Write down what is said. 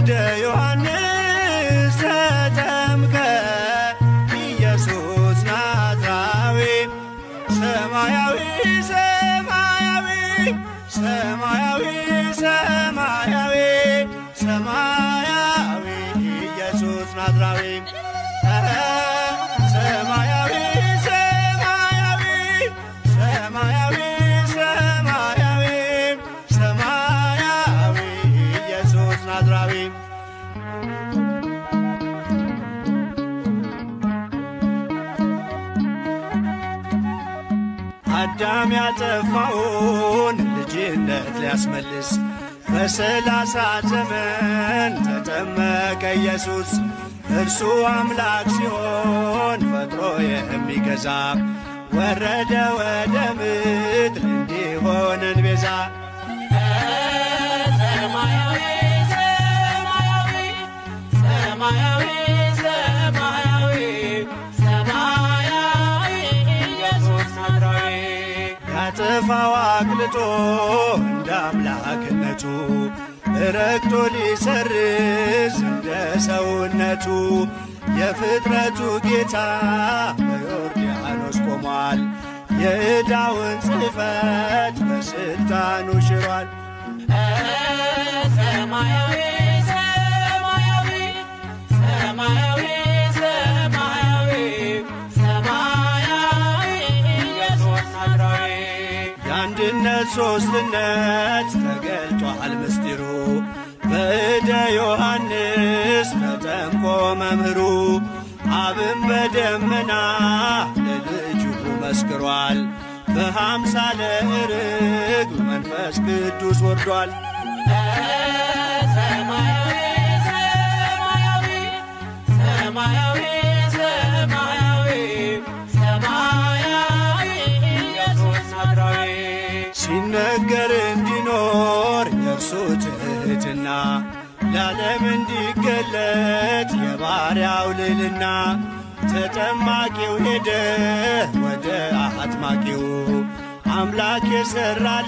በእደ ዮሐንስ ተጠምቀ ኢየሱስ ናዝራዊ ሰማያዊ ሰማያዊ ሰማያዊ ሰማያዊ ሰማያዊ ኢየሱስ ናዝራዊ ሰማያዊ ሰማያዊ ሰማያዊ ሰማያዊ ሰማያዊ ኢየሱስ ናዝራዊ። አዳም ያጠፋውን ልጅነት ሊያስመልስ በ30 ዘመን ተጠመቀ ኢየሱስ። እርሱ አምላክ ሲሆን ፈጥሮ የሚገዛ ወረደ ወደ ምድር እንዲሆነን ቤዛ። ሰማያዊ ሰማያዊ ሰማያዊ ሰማያዊ ሰማያዊ ኢየሱስ ናዝራዊ። ያጠፋው አቅልጦ እንደ አምላክነቱ ረግጦ ሊሰርዝ እንደ ሰውነቱ የፍጥረቱ ጌታ በዮርዳኖስ ቆሟል። የዕዳውን ጽሕፈት በሥልጣኑ ሽሯል። ሰማያዊ ሰማያዊ ሰማያዊ ሰማያዊ ሰማያዊ ኢየሱስ ናዝራዊ። የአንድነት ሦስትነት ተገልጧል ምስጢሩ በእደ ዮሐንስ ተጠምቆ መምህሩ። አብን በደመና ለልጁ መስክሯል። በአምሳለ ርግብ መንፈስ ቅዱስ ወርዷል። ሰማያዊ ሰማያዊ ሰማያዊ ሰማያዊ ሰማያዊ ኢየሱስ ናዝራዊ። ሲነገር እንዲኖር የእርሱ ትሕትና ለዓለም እንዲገለጥ የባሪያው ልዕልና ተጠማቂው ሄደ ወደ አጥማቂው አምላክ የሠራል